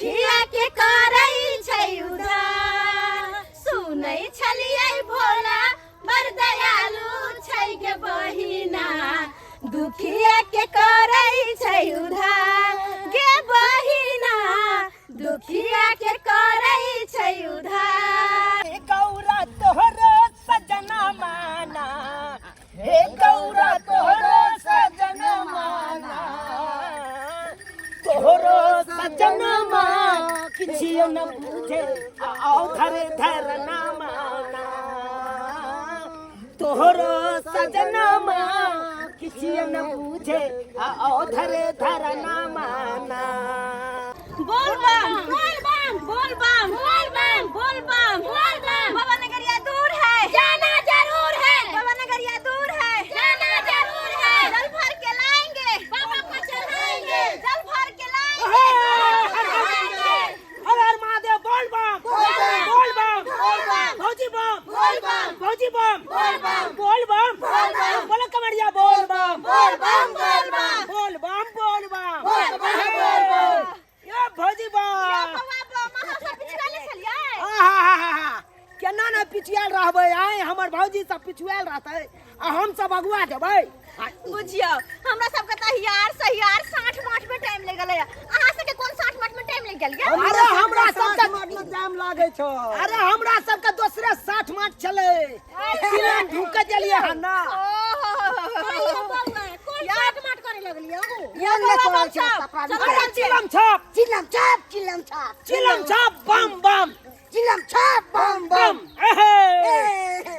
दुखिया के करै छै उधार। सुनै छलियै भोला बड़ दयालु छै गे बहिना, दुखिया के करै छै उधार गे बहिना, दुखिया के करै छै उधार। हे गौरा तोहरो सजना माना, हे गौरा तोहरो सजना माना, तोहरो सजना माना किछियो न बुझे आओ धर धर ना माना, तोहरो सजना माना किछियो न बुझे आओ धर धर ना माना। बोल बम बोल बम बोल बम बोल बम बोल बम बोल बम। बाबा नगरिया दूर है जाना जरूर है, बाबा नगरिया दूर है जाना जरूर है। जल भर के लाएंगे बाबा को चढ़ाएंगे, जल भर के लाएंगे बाबा को चढ़ाएंगे। हर हर महादेव बोल बम बोल बम भौजी बम बोल बम भौजी बम बोल बम बोल बम बोल बम बोलो कमरिया बोल बम बोल बम बोल बम बोल बम बोल बम बोल बम बोल बम। ये भौजी बम बाबा बम अहाँ सब पिछड़ले छलियै। आहाहाहा, केना ने पिछुआल रहबै आय, हमर भौजी सब पिछुआल रहतै आ हम सब अगुआ जेबै। बुझियौ हमरा सबके तऽ हियार सहियार साठ माठ में टाइम लागि गेलै। अहाँ सबके कोन साठ माठ में टाइम लागि गेल यै? अरे हमरा सबके माठ में टाइम लागै छौ। अरे हमरा सबके दोसरे साठ माठ छलै, सिलन ढूके देलियै हन ना। ओहो कोन साठ माठ करे लगलियै अहूँ? यौ ने बाबा करै छै सब, कपड़ा चलू अरे चलू। चिलम छाप चिलम छाप चिलम छाप चिलम छाप बम बम चिलम छाप बम बम बम। एहे ए।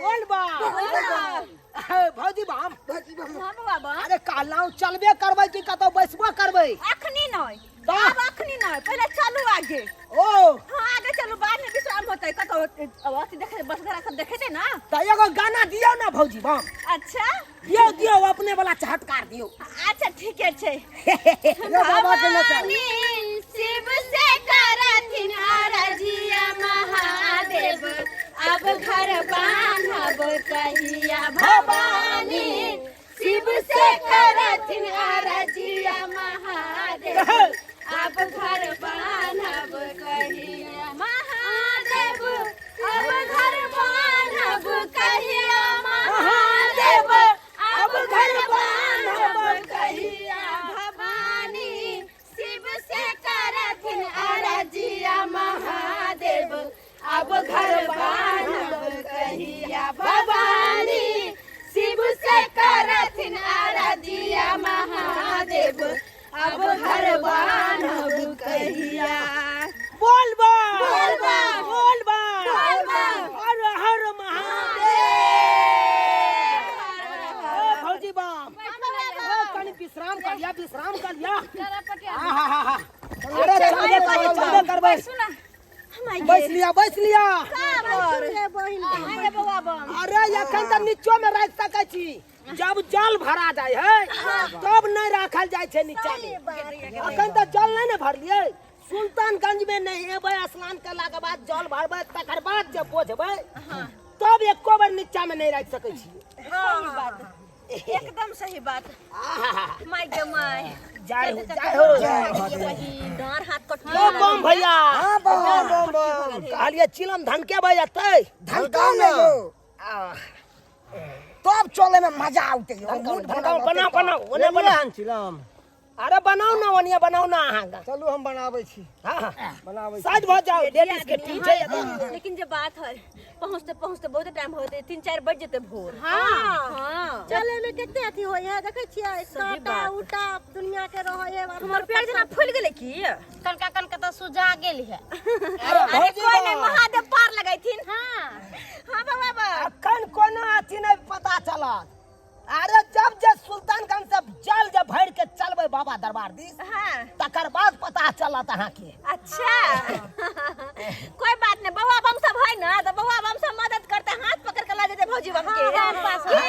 बोल बम बोल बम। एहे, भौजी बम भौजी बम। हाँ बाबा बम। अरे कहलहुँ चलबे करबै कि कतौ बैसबो करबै? अखनी नहि, तऽ? आब अखनी नहि, पहिले चलू आगे। ओ हाँ आगे चलू, बाद में विश्राम होतै कतौ। अथी देखे बस घरा सब देखेतै ना। तऽ एगो गाना दियौ ना भौजी बम। अच्छा दियौ दियौ, अपने वाला चहटकार दियौ। अच्छा ठीके छै। ये बाबा के नचा। भवानी शिव से करथिन अरजिया महादेव, अब घर बान्हब कहिया। भवानी शिव से करथिन अरजिया महादेव, अब घर बान्हब कहिया। महादेव अब घर बान्हब कहिया, महादेव अब घर बान्हब कहिया। भवानी शिव से करथिन अरजिया महादेव, अब घर बान्हब कहिया। भवानी शिव से करथिन अरजिया महादेव, अब घर बान्हब कहिया। बोल बम बोल बम। बोल बम बोल बम। हर हर महादेव। ए भौजी बम, ए कनी विश्राम कर लिया, विश्राम कर लिया। आहाहाहा। अरे चलबे करबै, चलबे करबै। बैस लिया, बैस लिया। अरे एखन तऽ नीचो में राखि सकै छी, जब जल भरा जाइ है तब नहि राखल जाइ छै नीचा में। एखन तऽ जल नहि ने भरलियै। सुल्तानगंज में नहेबै, स्नान केला के बाद जल भरबै, तकर बाद जे बोझबै तब एको बेर नीचा में नहि राखि सकै छी। सही बात, एकदम सही बात। आहाहा। माय गे my. जय हो जय हो। डाँर हाथ कट। ओ बम भैया। हाँ बम बम बम। कहलियै चिलम धनके एतै। धनकाउ ने यौ, तब चले में मजा आउते यौ। धनकाउ, धनकाउ, बनाउ बनाउ ओने लेलियै बनाउ। हन चिलम। अरे बनाउ ना, ओनिया बनाउ ना अहाँ। चलू हम बनाबै छी। हाँ हाँ बनाबै छी। साइड भऽ जाउ, लेडीज के ठीक छै एतऽ। लेकिन जे बात है, पहुँचते पहुँचते बहुत टाइम होते, 3-4 बज जेते भोर। हाँ हाँ। चले में कते अथी होय है, देखै छियै सही कांटा बात। उटा दुनिया के रहै है। हमर पैर जेना फूल गेलै की? कनका कनका तऽ सुजा गेल है। अरे अरे भौजी कोई नहीं, बम। महादेव पार लगैथिन। हाँ हाँ बाबा बा। अखन कोनो अथी नहि पता चलत। अरे जब जे सुल्तानगंज से जल जे भरि के चलबै बाबा दरबार दिस, हाँ तकर बाद पता चलत अहाँके। अच्छा कोई बात नहीं, बउआ बम सब है ना, तो बउआ बम सब मदद करते, हाथ पकड़ के ला जेते भौजी बम के। की?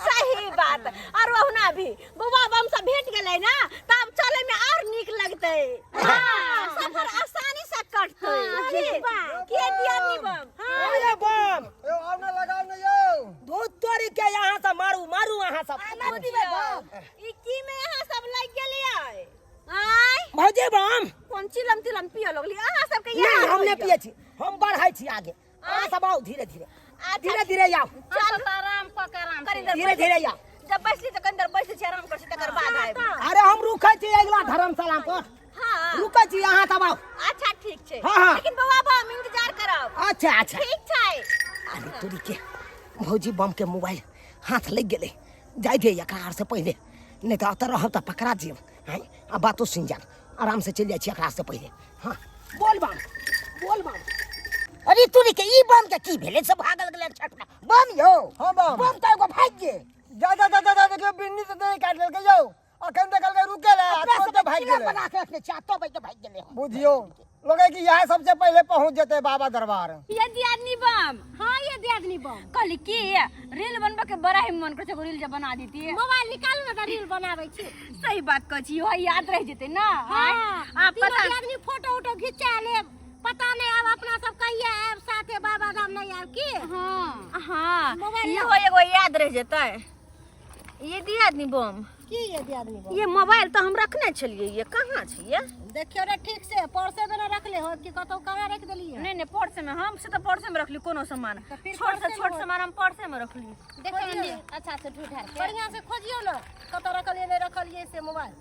सही बात। और ओहुना भी बउआ बम सब भेट गेलै ना, तब चले में और नीक लगतै। हाँ, सफर आसानी से कटतै। की के दियादनी बम? अरे बम यौ आउ ने, लगाउ ने यौ। दूध तोरी के यहाँ से मारू मारू अहाँ सब। बुझियौ, ई की में अहाँ सब लागि गेलियै? आँय? भौजी बम कोन चिलम तिलम पिय लगली अहाँ सबके नहीं याद हम नहीं होइया। पिए छी, हम बढ़ै छी आगे। अहाँ सब आउ धीरे धीरे, अच्छा, धीरे धीरे आओ। चल तऽ आराम कऽ के आराम कनी से। देर धीरे धीरे आओ। जब बैसली तऽ कनी देर बैसै छी, आराम करै छी, तकर बाद आयब। अरे हम रुकै छी अगिला धर्मशाला पर। हाँ। रुकै छी, अहाँ सब आओ। अच्छा ठीक छै। हाँ, हाँ। लेकिन बौआ बम इंतजार करब। अच्छा अच्छा ठीक छै। अरे तोरी के भौजी बम के मोबाइल हाथ लग गेलै, जाय दे एकरा आर से पहिले, नहीं तऽ अतऽ रहब तऽ पकड़ा जेब। हैं आ बातो सुनि जायब, आराम से चलि जाइ छी एकरा से पहिले। हाँ बोल बम, बोल बम। अरे तोरी के ई बम के की भेलै से भागल गेलै छटना बम यौ? हाँ बम। बम तऽ एगो भागि गेल। जा जा जा जा जा, देखियौ बिन्नी से नहीं काटि लेलकै यौ, अखन देखलकै रुके ला अपना तुरंत सबके भागि चिड़िया गेलै। बना के रखने छी, आ तब एके भागि गेलै। बुझियौ लगे कि इएह सबसे पहिले पहुंच जेतै बाबा दरबार। ये दियादनी बम। हाँ ये दियादनी बम। कहली की रील बनबे के बड़ा ही मन करे छै, एगो रील जे बना देती। मोबाइल निकालू ना तऽ रील बनाबै छी। सही बात कहै छी, इहो याद रहि जेतै ना। हाँ, आ तीनों पता दियादनी फोटो उटो घिचा लेब, पता नहीं अब अपना सब कहिया आयब साथे बाबा धाम नहीं आयब की। हाँ हाँ मोबाइल इहो एगो याद रहि जेतै। ये दियादनी बम। की ये दियादनी बम? ये मोबाइल तो हम रखने छलिए, ये कहाँ छै ये? देखियो रे ठीक से, पर्से में ना रखले हो कि कतौ कहाँ रख देलिए? नहीं नहीं पर्से में, हम से तो पर्से में रखली कोनो सामान, तो फिर छोट से पर्से में छोट हो। सामान हम पर्से में रखली। देखियो ने अच्छा से ढूंढ के बढ़िया से खोजियो ना, कतौ रखलिए नहीं रखलिए से मोबाइल।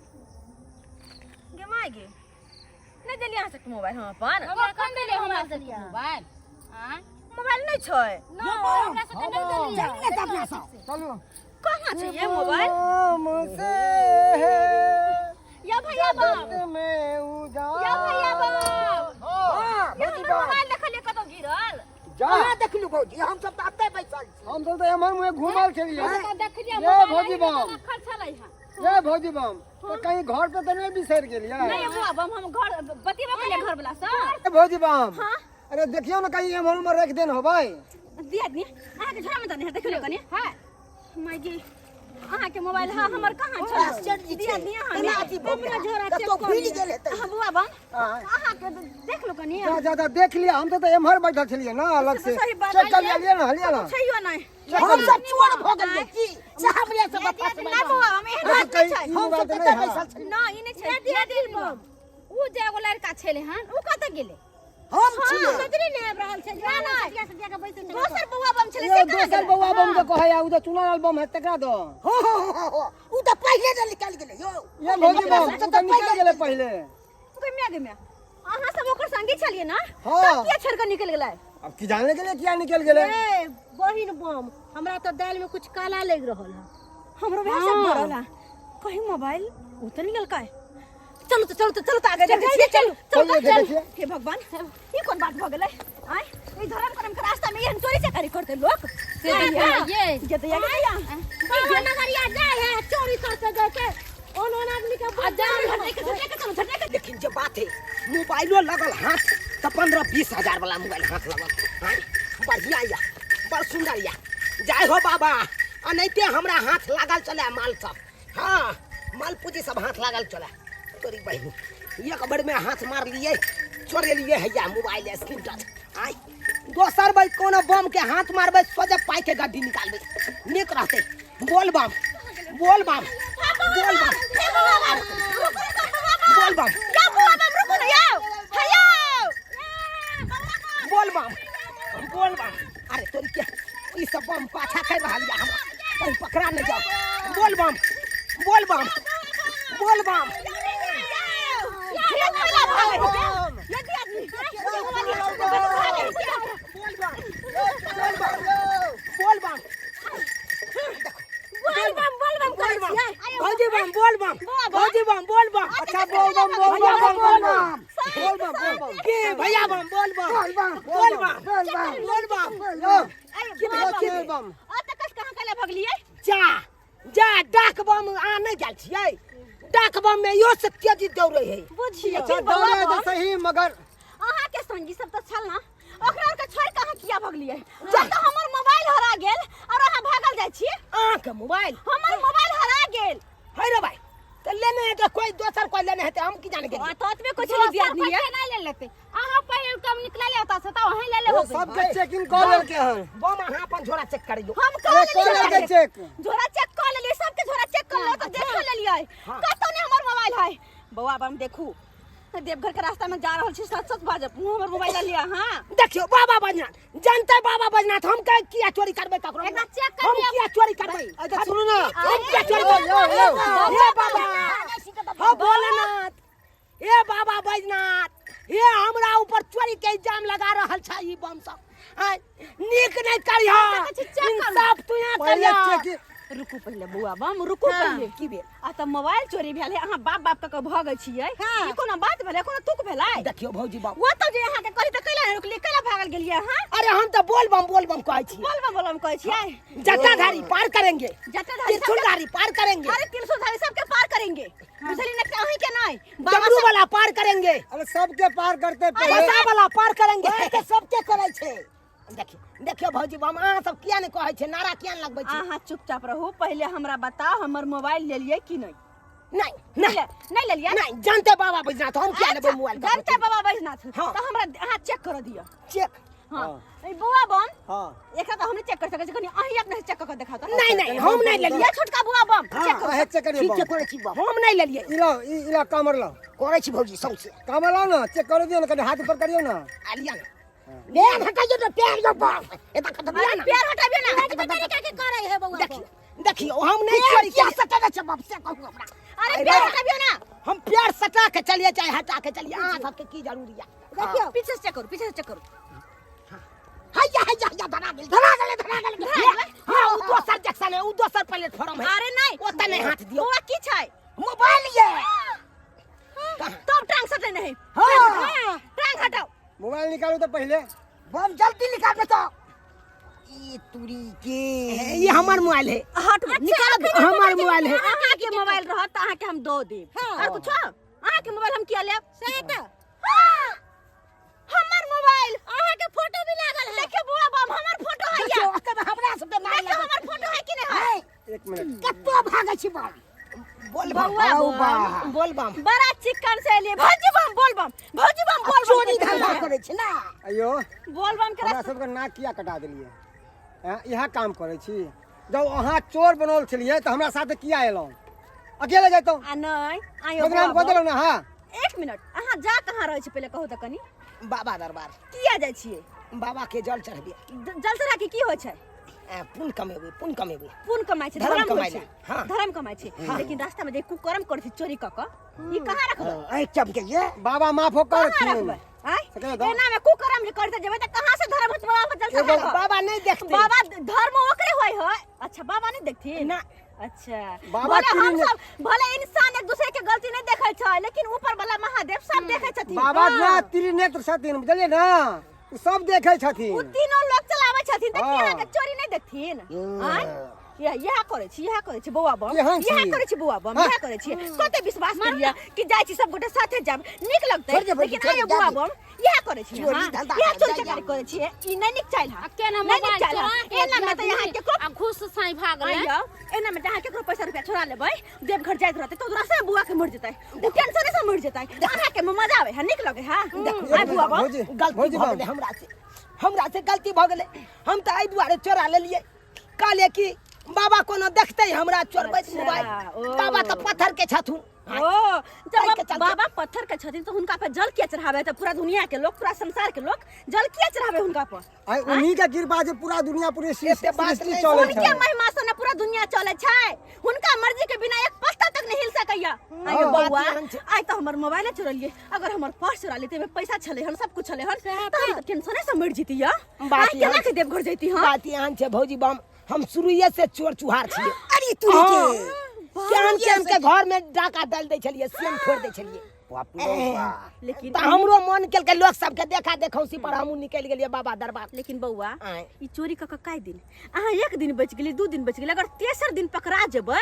गे my गे, नहीं देलिए अहाँ सबके मोबाइल हम अपन। हमरा कखन देलिए हमरा सबके सबके मोबाइल? आँय? मोबाइल नहीं छै। ना, हमरा सबके नहीं देलिए। चलू ने तऽ अपना सब। चलू। कहाँ छै ये मोबाइल? नाम से है या भैया बाप, जगत में उजाला। या भैया बाप, हाँ, ये भौजी हमर बाप। मोबाइल देखलिए कतौ गिरल। जा। कहाँ देखलू भौजी, हम सब तऽ अतै बैसल छी। हम सब तऽ एम्हर मुँहे घूमल छलियै। तऽ देखलिए ये मोबाइल भौजी एहिमे बम। रखल छलै हँ। ये भौजी बम, तऽ कहीं घर पे तऽ नहीं बिसरि गेलियै? नहीं बुआ बम, हम घर बतेबो केलिए घर वाला से। ए भौजी बम, हाँ? अरे देखियौ ने कहीं एम्हर उम्हर रखि देन होबै। दियादनी अहाँ के झोरा में दने देखियौ ने कनी। हाँ। माय गे, अहाँ के मोबाइल हाँ हमर कहाँ छल? आश्चर्य छै। दियादनी अहाँ केना ने अथी भऽ हमरा गेल? झोरा चेक कतौ कऽ भूलि लिअ। गेल हेतै। अहाँ बुआ बम, हाँ। अहाँ के देख लो कनी। जा जा जा देख लिया, हम तऽ एम्हर बैठल छलियै ना अलग से। सही बात चेक कर लिअ ना, लिअ ना। छैयो नहीं। हम सब चोर भऽ गेलियै की? से हमरे सब फसबै। नहीं बुआ, हम एहन देखो बात कहीं नहीं छै। ई हम मोबाइल सब तऽ कतऽ नहीं है। बैसल छलियै? ना, ई नहीं छै। दियादनी बम, उ जे एगो लड़का छलै हन उ कतऽ गेलै? हम छियै। नजरे नहि आबि रहल छै। ना ना, सटिया सटिया के बैसल छै। दोसर बौआ बम छलै यौ से कहाँ दोसर गेलै? बौआ बम जे कहै उ तऽ चुनालाल बम है तकरा दो। हो हो हो हो हो, उ तऽ पहिले ने निकलि गेलै यौ। ये भौजी बम, उ तऽ निकलि गेलै पहिले। गे म्या, गे म्या, अहाँ सब ओकर संगी छलियै ना? हाँ। तब किया छोड़ के निकलि गेलै? अब की जाने गेलै किया निकलि गेलै। ए बहिन बम, हमरा तऽ दालि में कुछ काला लागि रहल है। हमरो वएह सब भऽ रहल है। कहीं मोबाइल उ तऽ निकलकै। चलू तऽ, चलू तऽ, चलू तऽ आगे देखै छियै। चलू चलू चलिए, तऽ, चलू। देखै छियै। हे भगवान, ई कोन बात भऽ गेलै? आँय, ई धर्म करम के रास्ता में एहन चोरी चकारी करतै लोक? से ये ये तऽ ये गैया। बाबा नगरिया जाय है चोरी करते जाके ओन ओन आदमी के आ जान झटने के, झटने के चलू, झटने के। लेकिन जे बात है, मोबाइलो लगल हाथ तऽ 15-20 हजार वाला मोबाइल हाथ लगल। आँय, बढ़िया या, बड़ सुंदर या। जय हो बाबा, अनैते हमरा हाथ लागल चले माल सब। हाँ, माल पूंजी सब हाथ लागल चले। तोरी बहिन, एक बेर में हाथ मार लिए, चोरेलिए हैया मोबाइल स्क्रीन टच। आँय, दोसर बेर कोनो बम के हाथ मारबै, सोझे पाई के गड्डी निकालबै, नीक रहतै। बोल बम, बोल बम, बोल बम, बोल बम, या बुआ बम, रुकू ना यौ। हेलो। बोल बम, बोल बम। अरे तोरी के ई सब बम पाछा कर रहल या हमरा, कहीं पकड़ा नहीं जाओ। बोल बम, बोल बम, बोल बम। ये कोयला भागै छै। ये दियादनी, बोल बम, बोल बम, बोल बम, बोल बम, बोल बम करै बोल बम। छियै। भौजी बम, बोल बम, भौजी बम, बोल बम। अच्छा बोल बम, बोल बम, बोल बम, बोल बम, बोल बम। के भैया बम, बोल बम, बोल बम, बोल बम, बोल बम, बोल बम। यौ, ए, बुआ की बम, भेल बम? ओतऽ कस कहाँ कैला भगलियै? जा जा, डाक बम आ नहीं गेल छियै। डाक बम में इहो से तेजी दौड़े है। बुझियौ। अच्छा बौआ दौड़े बम, तऽ सही मगर अहाँ के संगी सब तऽ छल ना, ओकरा आर के छोड़ के अहाँ किया भगलियै? जब तऽ हमर मोबाइल हरा गेल और अहाँ भागल जाइ छी। अहाँ के मोबाइल? हमर मोबाइल हरा गेल। है रे भाई, तऽ लेने हेतै कोई दोसर, कोई लेने हेतै, हम की जाने गेलियै। तो ओतबे कुछ नहीं दियादनी पैसा है। नहीं ले लेते अहाँ पहिले कम निकलले होता से तऽ वहीं ले ले ओ होबे। सबके चेकिंग कऽ लेलकै हन। बम अहाँ अपन झोरा चेक करियौ। हम अरे कऽ कऽ लेलियै। लेलकै चेक। झोरा चेक कऽ लेलियै, सबके झोरा चेक कऽ लेलियै, तऽ देख लेलियै कतौ नहि हमर मोबाइल है। बौआ बम देखू, देवघर के रास्ता में जा रहल छी, सच सच बाजब, मुँह हमर मोबाइल लिया। हां देखियो बाबा बैजनाथ जानते, बाबा बैजनाथ हम के किया चोरी करबै ककरो? एकरा चेक कर हम लिअ। किया चोरी करबै? अच्छा सुनू ना, हम किया चोरी करबै? यौ, यौ। हे बाबा, हे भोलेनाथ, हे बाबा बैजनाथ, हे हमरा ऊपर चोरी के इल्जाम लगा रहल छै ई बम सब। आँय, नीक नहीं करिह, इंसाफ तू यहाँ पहिले करिह। चेक रुकू पहिले बौआ बम, रुकू पहिले। की भेल? आ तऽ मोबाइल चोरी भेल है, अहाँ बाप बाप कऽ भगै छियै, ई कोनो बात भेलै? कोनो तुक भेलै? देखियो भौजी बाबू, ओ तऽ जे अहाँके कहली तऽ कैला नहि रुकलियै, कैला भागल गेलियै अहाँ? अरे हम तो बोल बम बोल बम कहै छी। बोल बम बोल बम कहै छियै। जटाधारी पार करेंगे, जटाधारी, त्रिशूलधारी पार करेंगे। अरे त्रिशूलधारी सबके पार करेंगे, बुझलियै ने? अहीं के नहि, बाबा डमरू वाला पार करेंगे। अरे सबके पार करते पहिले। बसा वाला पार करेंगे। के सबके करै छै। देखियो देखियो भौजी बम, अहाँ सब किया नहि कहै छै, नारा किया नहि लगबै छी? अहाँ चुपचाप रहू, पहिले हमरा बताउ हमर मोबाइल लेलियै कि नहि? नहीं नहीं नहीं लेलियै? नहीं, जानते बाबा बैजनाथ हम किया लेबै मोबाइल? जानते बाबा बैजनाथ। हाँ। तऽ हमरा अहाँ चेक कर दिअ। चेक? हाँ, ई बौआ बम। हाँ। एकरा तऽ हम नहि चेक कर सकै छी, कनि अहीं अपने से चेक कऽ के देखाउ तऽ। नहीं नहीं, हम नहीं लेलियै। ये छोटका बौआ बम, चेक करू। अहें चेक करियौ ठीक बम। छै, करै छी बम। हम नहीं लेलियै। ई लाउ, ई ई लाउ, कामर लाउ। करै छी भौजी, सौंसे कामर लाउ ने, चेक कर दियौ ने, कनि हाथ ऊपर करियौ ने। आ लिया ना। पैर हटाइयो ने, पैर यौ बम एता कत अरे पैर हटाबियौ ना। पता नहीं का के करै है बौआ। देखियो देखियो, हम नहीं पैर चोरी किया किया। सटेने छै बम, से कहू हमरा। अरे पैर हटाबियौ ना। हम प्यार सटा के चलिए चाहे हटा के चलिए, अहाँ सबके की जरूरी है? देखियौ, पीछे से चेक करू, पीछे से चेक करू। हैया हैया हैया, धरा गेल धरा गेल धरा गेल। हाँ, उ दोसर जंक्शन है, उ दोसर प्लेटफॉर्म है। अरे नहीं, ओतऽ नहीं हाथ दियौ। बौआ की छै? मोबाइल ये। तब टांग सटे नहीं। हाँ। टांग हटाओ। मोबाइल निकालू तऽ पहिले। बम जल्दी निकाल दे तो ई तुरी के। ये हमर मोबाइल है। हट, निकाल। हमर मोबाइल है। अहाँ के मोबाइल रहत तऽ अहाँ के हम दऽ देब, और कुछो? अहाँ के मोबाइल हम किया लेब? सही तऽ। हमर मोबाइल, अहाँ के फोटो भी लागल है। देखियो बुआ बम, हमर फोटो है। देखियौ, ओकर हमरा सबके मार। देखियो, हमर फोटो है कि नहीं है? एक मिनट। कत्तो भागै छी बम? बोल बम। बौआ आउ बम। बा। बोल बम। बड़ा चिकन से एलियै भौजी बम, बोल बम, भौजी बम, बोल बम। चोरी धंधा करै छै ना। अयो बोल बम के हमरा रास्ता सबके नाक किया कटा देलियै? हैं, इएह काम करै छी? जब अहाँ चोर बनल छलियै तऽ हमरा साथे किया एलहुँ? अकेले जैतहुँ। आ नहीं आयो। बदनाम बौआ कऽ देलहुँ बम। ने। हाँ, एक मिनट, अहाँ जा कहाँ रहै छी पहिले कहू तऽ कनि। बाबा दरबार। किया जाइ छियै? बाबा के जल चढ़बे। जल चढ़ा के की होइ छै? पुण्य कमेबै, पुण्य कमेबै। पुण्य कमाइ छै, धर्म धर्म होइ कमाइ छै। लए, हाँ। धर्म कमाइ छै, लेकिन रास्ता में जे कुकर्म करै छै चोरी कऽ कऽ, ई कहाँ रखबै? आँखि चमके ये। बाबा माफो कहाँ करथिन। रखबै? आँय? सकै दो। एना में कुकर्म जे करते जेबै तऽ कहाँ से धर्म होत बाबा पर जल चढ़ा कऽ? बाबा नहीं देखते। बाबा धर्म ओकरे होय है। अच्छा, बाबा नहीं देखथिन ना। अच्छा, बाबा भले हम तीन- सब, भले इंसान एक दूसरे के गलती नहीं देखै छै, लेकिन ऊपर वाला महादेव सब देखै छथिन। बाबा ना त्रिनेत्र छथिन, बुझलियै ने? ओ सब देखै उ छथिन। तीनों लोग चलाबै छथिन तऽ हाँ। की अहाँके चोरी नहीं देखथिन? आँय? इएह करै छी, इएह करै छी बौआ बम। केहन इएह छी? करै छी बौआ बम। हाँ। इएह करै छी। कते विश्वास करियै कि जाइ छी सब गोटे साथे जायब, नीक लगतै। छोड़ि दे भौजी, लेकिन छोड़ि आइयो दे, बौआ जा दे। बम इएह करै छी। चोरी अहाँ धंधा इएह कर, चोरी जा, चकारी करै छियै, ई नहि नीक चालि है। आ केना नहि नीक मोबाइल चालि है। चोरा के एना में तऽ यहाँ केकरो आ घुस साई भागलै। आइयो, एना में तऽ अहाँ केकरो पैसा रुपया छोड़ा लेबै, देवघर जाइत रहतै तऽ रास्ता में बुआ के मरि जेतै, उ टेंशने से मरि जेतै। अहाँ के मजा आबै है, नीक लगै है? आइ बुआ बम। भौजी गलती भौजी भऽ बम। गेलै हमरा से, हमरा से गलती भऽ गेलै। हम तऽ एहि दुआरे चोरा लेलियै, कहलियै कि बाबा कोनो देखतै हमरा चोरबैत अच्छा, मोबाइल? ओ। बाबा तऽ पत्थर के छथुन। ओ जब ताहि के चलते। बाबा पत्थर के छथिन तऽ हुनका पर जल किया चढ़ाबै? तऽ पूरा दुनिया के लोग, पूरा संसार के लोग जल किया चढ़ाबै हुनका पर? आइ उन्हीं के कृपा से पूरा दुनिया, पूरी एते बात सृष्टि नहि। चलै हुनके छै। महिमा से ने पूरा दुनिया चलै छै, हुनका मर्जी के बिना एक पत्ता तक नहीं हिल सकैया। आइयो बात बौआ, एहन छै। आइ तऽ हमर मोबाइले चोरलियै, अगर हमर पर्स चोरा लेते, ओहिमे पैसा छलै हन, सब कुछ छलै हन, तऽ हम तऽ टेंशने से मरि जैती। या बात आइ केना एहन के देवघर जैती? हम बात एहन छै भौजी बम, हम शुरुए से चोर चुहार छियै। अरे तुरी के। केहन केहन के घर में डाका डाल दै छलियै, सेन फोड़ दै छलियै। बाप रे बाप। लेकिन तऽ हमरो मन केलकै लोक सबके देखा देखौसी पर हमहूँ निकलि गेलियै बाबा दरबार। लेकिन बौआ, आँय। ई चोरी कऽ कऽ काय दिन अहाँ एक दिन बचि गेली, 2 दिन बचि गेली, अगर तेसर दिन पकड़ा जेबै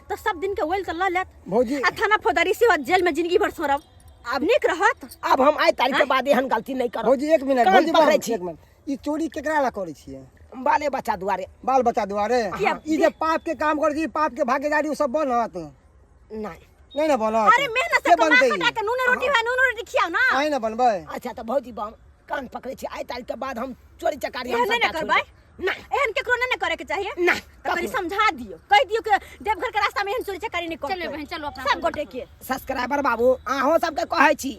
तऽ सब दिन के ओल तऽ लऽ लेत। भौजी। आ थाना फौजदारी सेहो जेल में जिंदगी भर सड़ब, आब नीक रहत? आब हम आइ तारीख के बाद एहन गलती नहि करब। भौजी, एक मिनट। कान भौजी पकड़ै बम, छी। एक मिनट, ई चोरी केकरा ला करै छियै? बाले बच्चा दुआरे। बाल बच्चा दुआरे? किया? ई जे पाप के काम करै छी, पाप के भागीदारी उ सब बनत? नहि। नहीं ना बनत। अरे मेहनत से के कमा बनतै? खटा के नून रोटी है, नून रोटी खियाओ ना। अहीं ना बनबै। अच्छा तऽ भौजी बम, कान पकड़ै छी, आइ तारीख के बाद हम चोरी चकारी हम एहन नहि ने सबटा छोड़ि करबै। देब। नहि। एहन केकरो नहि ने करे के चाहिए। ना। तऽ कनि समझा दियौ, कहि दियौ कि देवघर के रास्ता में एहन चोरी चकारी नहि करतै। चलो बहन, चलो अपना सब गोटे के। सब्सक्राइबर बाबू, अहूँ सबके कहै छी,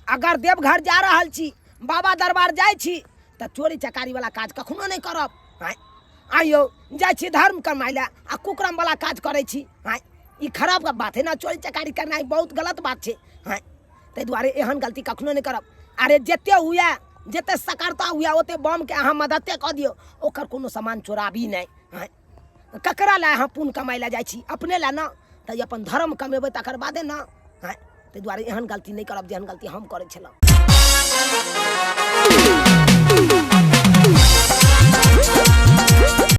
अगर देवघर जा रहल छी, बाबा दरबार जाइ छी, तऽ चोरी चकारी वाला काज कखनो नहि करब। आँय आइयो जाइ छी धर्म कमाइ लए आ कुकरम वाला काज करै छी। आँय ई खराब बात है ना, चोरी चकारी करनाइ बहुत गलत बात छै। आँय ताहि दुआरे एहन गलती कखनो नहि करब। अरे जते हुए, जते सकरता हुए, ओते बम के अहाँ मददे कऽ दियौ, ओकर कोनो सामान चोराबी नहि। आँय ककरा लए अहाँ पुण्य कमाइ लए जाइ छी? अपने लए ने, तऽ अपन धर्म कमेबै तकर बादे ने। आँय ताहि दुआरे एहन गलती नहि करब जेहन गलती हम करै छलहुँ।